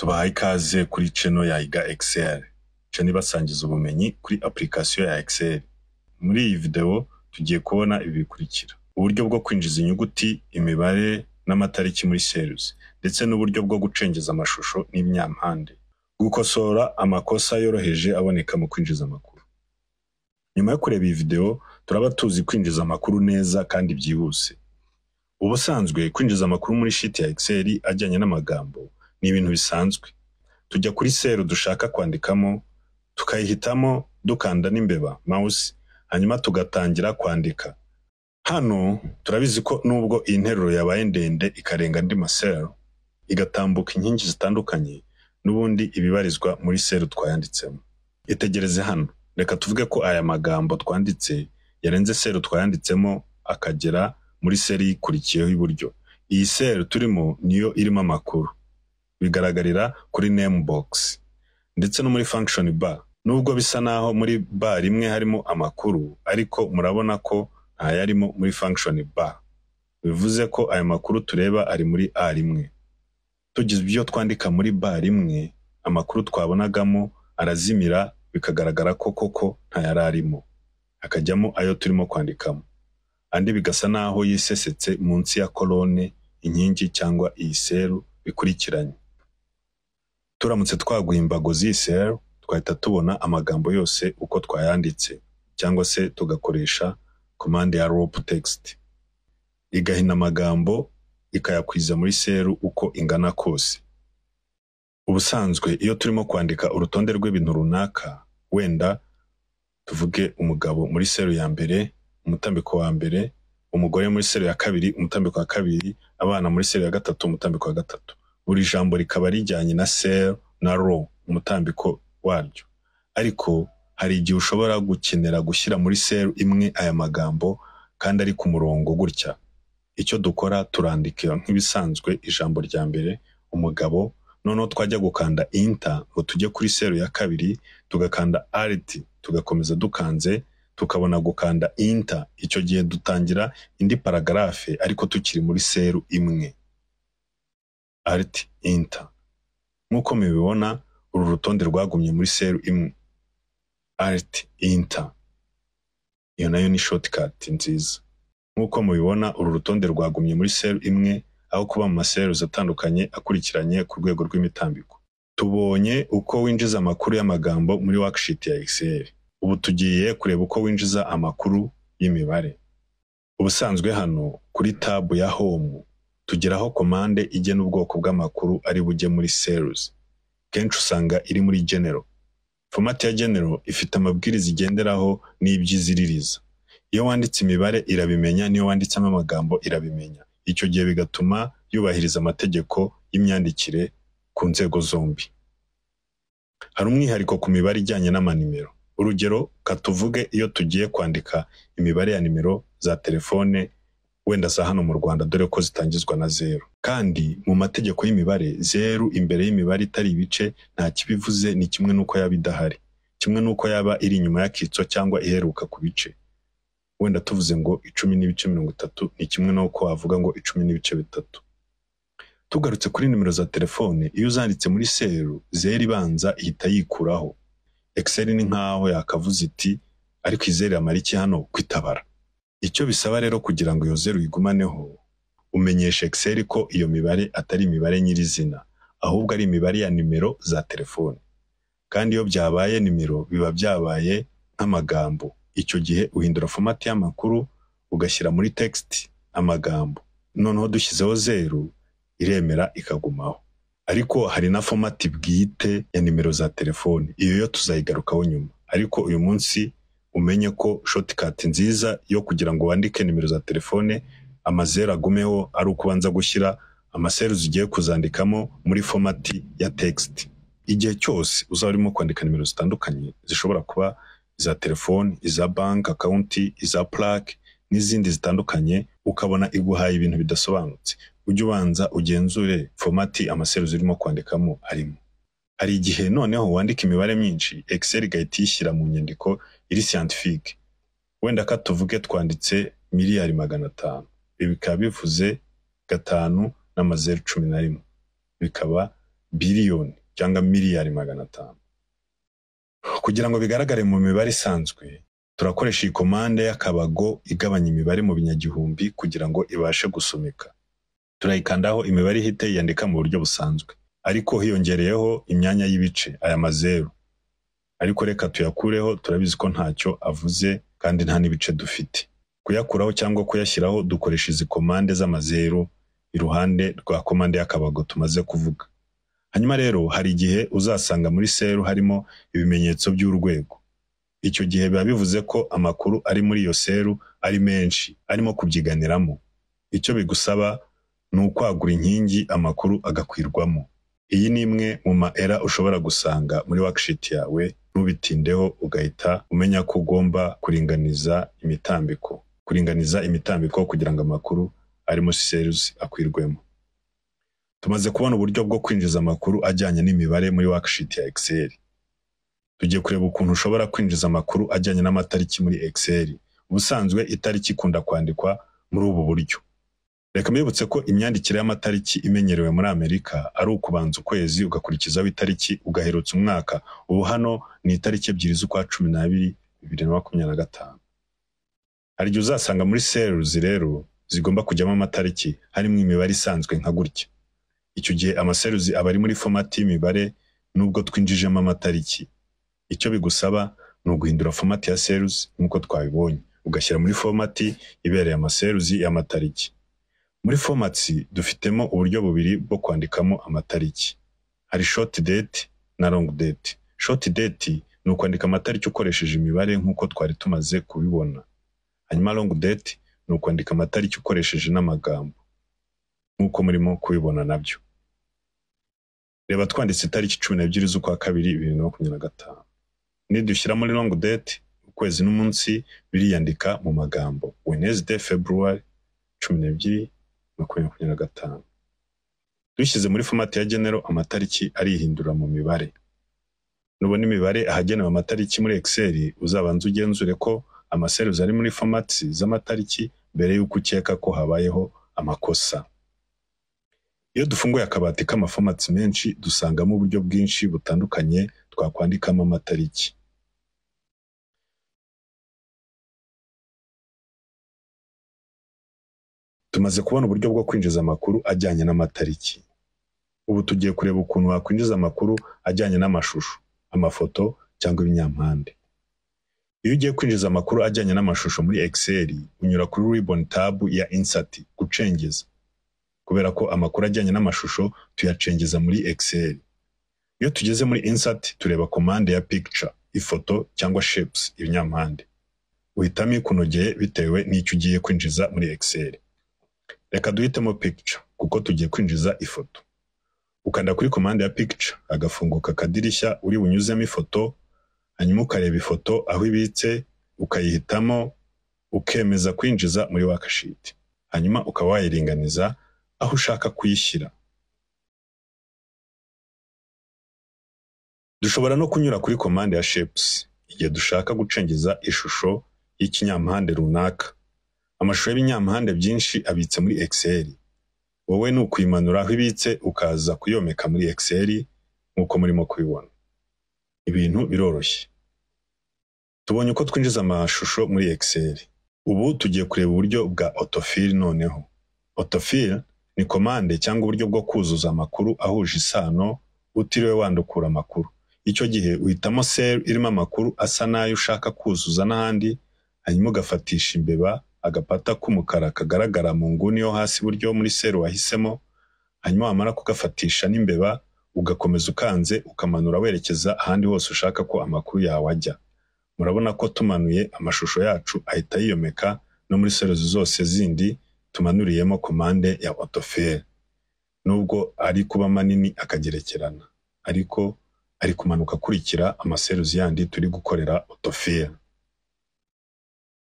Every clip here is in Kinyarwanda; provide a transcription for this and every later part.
Tubahaye ikaze kuri channel ya Iga Excel. Channel ibasangiza ubumenyi kuri application ya Excel. Muri iyi video tugiye kubona ibi bikurikira: uburyo bwo kwinjiza inyuguti, imibare n'amatariki muri cells, ndetse n'uburyo bwo gucengeza amashusho n'ibinyampande. Gukosora amakosa yoroheje aboneka mu kwinjiza amakuru. Nyuma yo kureba iyi video, turaba tuzi kwinjiza amakuru neza kandi byihuse. Ubusanzwe kwinjiza amakuru muri sheet ya Excel ajyanye n'amagambo ni ibintu bisanzwe. Tujya kuri cell dushaka kwandikamo, tukayihitamo dukanda n'imbeba mouse, hanyuma tugatangira kwandika. Hano turabizi ko nubwo iyi nteruro yabaye ndende ikarenga andi ma cell, igatambuka inkingi zitandukanye, n'ubundi ibibarizwa muri cell twayanditsemo. Itegereze hano, reka tuvuge ko aya magambo twanditse yarenze cell twayanditsemo akagera muri cell ikurikiyeho iburyo. Iyi cell turimo niyo irimo amakuru. Bigaragarira kuri name box ndetse no muri function bar. Nubwo bisa naho muri bar imwe harimo amakuru, ariko murabona ko ntayarimo muri function bar. Bivuze ko aya makuru tureba ari muri A rimwe. Tugize ibyo twandika muri bar imwe, amakuru twabonagamo arazimira, bikagaragara ko koko ntayari arimo, hakajyamo ayo turimo kwandikamo. Andi bigasa naho yisesetse munsi ya colonne, inkingi cyangwa iyi cell bikurikiranye. Turamutse twaguye imbago z'iyi cell, twahita tubona amagambo yose uko twayanditse, cyangwa se tugakoresha commande ya wrap text, igahina amagambo ikayakwiza muri cell uko ingana kose. Ubusanzwe iyo turimo kwandika urutonde rw'ibintu runaka, wenda tuvuge umugabo muri cell ya mbere, umutambiko wa mbere, umugore muri cell ya kabiri, umutambiko wa kabiri, abana muri cell ya gatatu, umutambiko wa gatatu, buri jambo rikaba rijyanye na cell na row, umutambiko waryo. Ariko hari igihe ushobora gukenera gushyira muri cell imwe aya magambo kandi ari ku murongo gutya. Icyo dukora, turandika nk'ibisanzwe ijambo rya mbere, umugabo, noneho twajya gukanda Enter ngo tujye kuri cell ya kabiri, tugakanda Alt, tugakomeza dukanze, tukabona gukanda Enter. Icyo gihe dutangira indi paragraphe ariko tukiri muri cell imwe. Alt, Enter. Nk'uko mubibona, uru rutonde rwagumye muri cell imwe. Alt, Enter. Iyo nayo ni shortcut nziza. Nk'uko mubibona, uru rutonde rwagumye muri cell imwe aho kuba mu ma cells atandukanye akurikiranye ku rwego rw'imitambiko. Tubonye uko winjiza amakuru y'amagambo muri worksheet ya Excel. Ubu tugiye kureba uko winjiza amakuru y'imibare. Ubusanzwe hano kuri tab ya Home tugeraho commande igena ubwoko bw'amakuru ari bujye muri cells. Kenshi usanga iri muri General. Format ya General ifite amabwiriza igenderaho n'ibyo iziririza. Iyo wanditse imibare irabimenya, n'iyo wanditsemo amagambo irabimenya. Icyo gihe bigatuma yubahiriza amategeko y'imyandikire ku nzego zombi. Hari umwihariko ku mibare ijyanye n'amanimero. Urugero, katuvuge iyo tugiye kwandika imibare ya nimero za telefone, wenda za hano mu Rwanda, dore ko zitangizwa na zeru. Kandi mu mategeko y'imibare, zeru imbere y'imibare itari ibice nta kibivuze, ni kimwe n'uko yaba idahari. Kimwe n'uko yaba iri inyuma y'akitso cyangwa iheruka ku bice. Wenda tuvuze ngo 10.30, ni kimwe n'uko wavuga ngo 10.3. Tugarutse kuri nimero za telefone, iyo uzanditse muri cell, zeru ibanza ihita yikuraho. Excel ni nkaho yakavuze iti: "Ariko izeru iramara iki hano kwitabara?" Icyo bisaba rero kugira ngo iyo zeru uyigumaneho, umenyesha Excel ko iyo mibare atari imibare nyirizina, ahubwo ari imibare ya nimero za telefone. Kandi iyo byabaye nimero biba byabaye nk'amagambo. Icyo gihe uhindura format y'amakuru ugashyira muri text, amagambo. Noneho dushyizeho zeru iremera ikagumaho. Ariko hari na format bwite ya nimero za telefone, iyo yo tuzayigarukaho nyuma. Ariko uyu munsi umenye ko shortcut nziza yo kugira ngo wandike nimero za telefone amazeru agumeho ari uko ubanza gushyira ama cells ugiye kuzandikamo muri format ya text. Igihe cyose uzaba urimo kwandika nimero zitandukanye, zishobora kuba iza telefone, iza bank account, iza plaque n'izindi zitandukanye, ukabona iguhaye ibintu bidasobanutse, ujye ubanza ugenzure format ama cells urimo kwandikamo arimo. Hari igihe noneho wandika imibare myinshi, Excel igahita iyishyira mu nyandiko iri scientifique. Wenda ka tuvuge twanditse 500 miliyari, ibi bikaba bivuze 5 n'amazeru 11, bikaba Biliyoni cyangwa miliyari 500. Kugira ngo bigaragare mu mibare isanzwe, turakoresha iyi komande y'akabago igabanya imibare mu binyagihumbi kugira ngo ibashe gusomeka. Turayikandaho imibare ihite yiyandika mu buryo busanzwe, ariko hiyongereyeho imyanya y'ibice, aya mazeru. Ariko reka tuyakureho, turabizi ko ntacyo avuze kandi nta n'ibice dufite. Kuyakuraho cyangwa kuyashyiraho dukoresha izi komande z'amazeru iruhande rwa komande y'akabago tumaze kuvuga. Hanyuma rero hari igihe uzasanga muri seru harimo ibimenyetso by'urwego. Icyo gihe biba bivuze ko amakuru ari muri iyo seru ari menshi, arimo kubyiganiramo. Icyo bigusaba ni ukwagura inkingi amakuru agakwirwamo. Iyi ni imwe mu ma error ushobora gusanga muri worksheet yawe, ntubitindeho ugahita umenya ko ugomba kuringaniza imitambiko. Kuringaniza imitambiko kugira ngo amakuru ari muri cells akwirwemo. Tumaze kubona uburyo bwo kwinjiza amakuru ajyanye n'imibare muri worksheet ya Excel. Tugiye kureba ukuntu ushobora kwinjiza amakuru ajyanye n'amatariki muri Excel. Ubusanzwe itariki ikunda kwandikwa muri ubu buryo. Reka mbibutse ko imyandikire y'amatariki imenyerewe muri Amerika ari ukubanza ukwezi ugakurikizaho itariki ugaherutsa umwaka. Ubu hano ni itariki 2 z'ukwa 12 2025. Hari igihe uzasanga muri cells rero zigomba kujyamo amatariki harimo imibare isanzwe nka gutya. Icyo gihe amacells aba ari muri format y'imibare nubwo twinjijemo amatariki. Icyo bigusaba ni uguhindura format ya cells nk'uko twabibonye, ugashyira muri format ibereye amacells y'amatariki. Muri formats dufitemo uburyo bubiri bwo kwandikamo amatariki. Hari short date na long date. Short date ni ukwandika amatariki ukoresheje imibare nk'uko twari tumaze kubibona. Hanyuma long date ni ukwandika amatariki ukoresheje n'amagambo nk'uko murimo kubibona nabyo. Reba twanditse itariki 12 z'ukwa 2 2025. Nidushyira muri long date, ukwezi n'umunsi biriyandika mu magambo. Wednesday, February 12 2025. Dushyize muri format ya general, amatariki arihindura mu mibare. Nubona imibare ahagenewe amatariki muri Excel, uzabanza ugenzure ko amacells ari muri formats z'amatariki mbere y'uko ukeka ko habayeho amakosa. Iyo dufunguye akabati k'amaformats menshi, dusangamo uburyo bwinshi butandukanye twakwandikamo amatariki. Tumaze kubona uburyo bwo kwinjiza amakuru ajyanye n'amatariki. Ubu tugiye kureba ukuntu wakwinjiza amakuru ajyanye n'amashusho, amafoto cyangwa ibinyampande. Iyo ugiye kwinjiza amakuru ajyanye n'amashusho muri Excel, unyura kuri ribbon tab ya Insert, gucengeza. Kubera ko amakuru ajyanye n'amashusho tuyacengeza muri Excel. Iyo tugeze muri Insert, tureba commande ya Picture, ifoto cyangwa Shapes, ibinyampande. Uhitamo ikunogeye bitewe n'icyo ugiye kwinjiza muri Excel. Reka duhitemo Picture kuko tugiye kwinjiza ifoto. Ukanda kuri commande ya Picture, agafunguka akadirishya uri bunyuzemo ifoto, hanyuma ukareba ifoto aho ibitse, ukayihitamo, ukemeza kwinjiza muri worksheet. Hanyuma ukaba wayiringaniza aho ushaka kuyishyira. Dushobora no kunyura kuri commande ya Shapes igihe dushaka gucengeza ishusho y'ikinyampande runaka. Amashusho y'ibinyampande byinshi abitse muri Excel. Wowe ni ukuyimanura aho ibitse ukaza kuyomeka muri Excel nk'uko murimo kubibona. Ibintu biroroshye. Tubonye uko twinjiza amashusho muri Excel. Ubu tugiye kureba uburyo bwa autofill noneho. Autofill ni commande cyangwa uburyo bwo kuzuza amakuru ahuje isano utiriwe wandukura amakuru. Icyo gihe uhitamo cell irimo amakuru asa n'ayo ushaka kuzuza n'ahandi, hanyuma ugafatisha imbeba agapata k'umukara kagaragara mu nguni yo hasi iburyo muri cell wahisemo, hanyuma wamara kugafatisha n'imbeba ugakomeza ukanze ukamanura werekeza ahandi hose ushaka ko amakuru yawe ajya. Murabona ko tumanuye amashusho yacu ahita yiyomeka no muri cells zose zindi tumanuriyemo commande ya autofill. Nubwo ari kuba manini akagerekerana, ariko ari kumanuka akurikira amacells yandi turi gukorera autofill.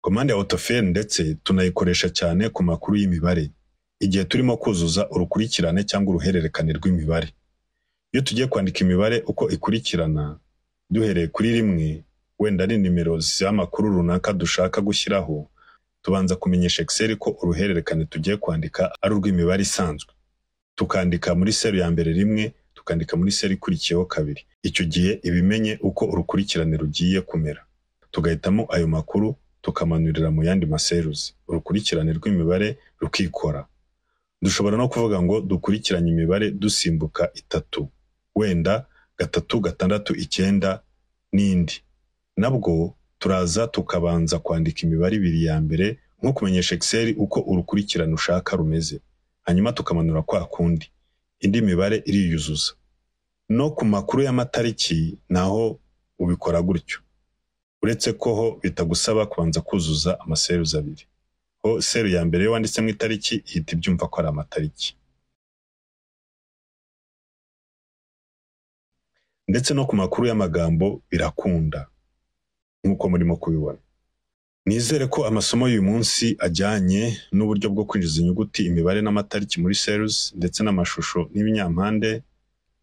Commande ya autofill ndetse tunayikoresha cyane ku makuru y'imibare, igihe turimo kuzuza urukurikirane cyangwa uruhererekane rw'imibare. Iyo tugiye kwandika imibare uko ikurikirana, duhereye kuri rimwe, wenda ari nimero z'amakuru runaka dushaka gushyiraho, tubanza kumenyesha Excel ko uruhererekane tugiye kwandika ari urw'imibare isanzwe. Tukandika muri cell ya mbere rimwe, tukandika muri cell ikurikiyeho 2. Icyo gihe ibimenye uko urukurikirane rugiye kumera. Tugahitamo ayo makuru tukamanurira mu yandi maseruzi. Urukurikirane rw'imibare rukikora. Dushobora no kuvuga ngo dukurikiranye imibare dusimbuka 3, wenda 3, 6, 9 n'indi. Nabwo turaza tukabanza kwandika imibare 2 ya mbere nko kumenyesha Excel uko urukurikirane ushaka rumeze, hanyuma tukamanura kwa kundi, indi mibare iriyuzuza. No ku makuru y'amatariki naho ubikora gutyo, uretse ko ho bitagusaba kubanza kuzuza amaseruzi 2. Ho seru ya mbere iyo wanditsemo itariki ihita ibyumva ko ari amatariki. Ndetse no ku makuru y'amagambo birakunda nk'uko murimo kubibona. Nizere ko amasomo y'uyu munsi ajyanye n'uburyo bwo kwinjiza inyuguti, imibare n'amatariki muri cells ndetse n'amashusho n'ibinyampande,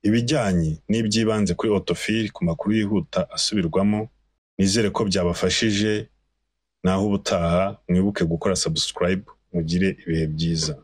ibijyanye n'iby'ibanze kuri autofill ku makuru yihuta asubirwamo. Nizere ko byabafashije. Naho ubutaha mwibuke gukora subscribe, mugire ibihe byiza.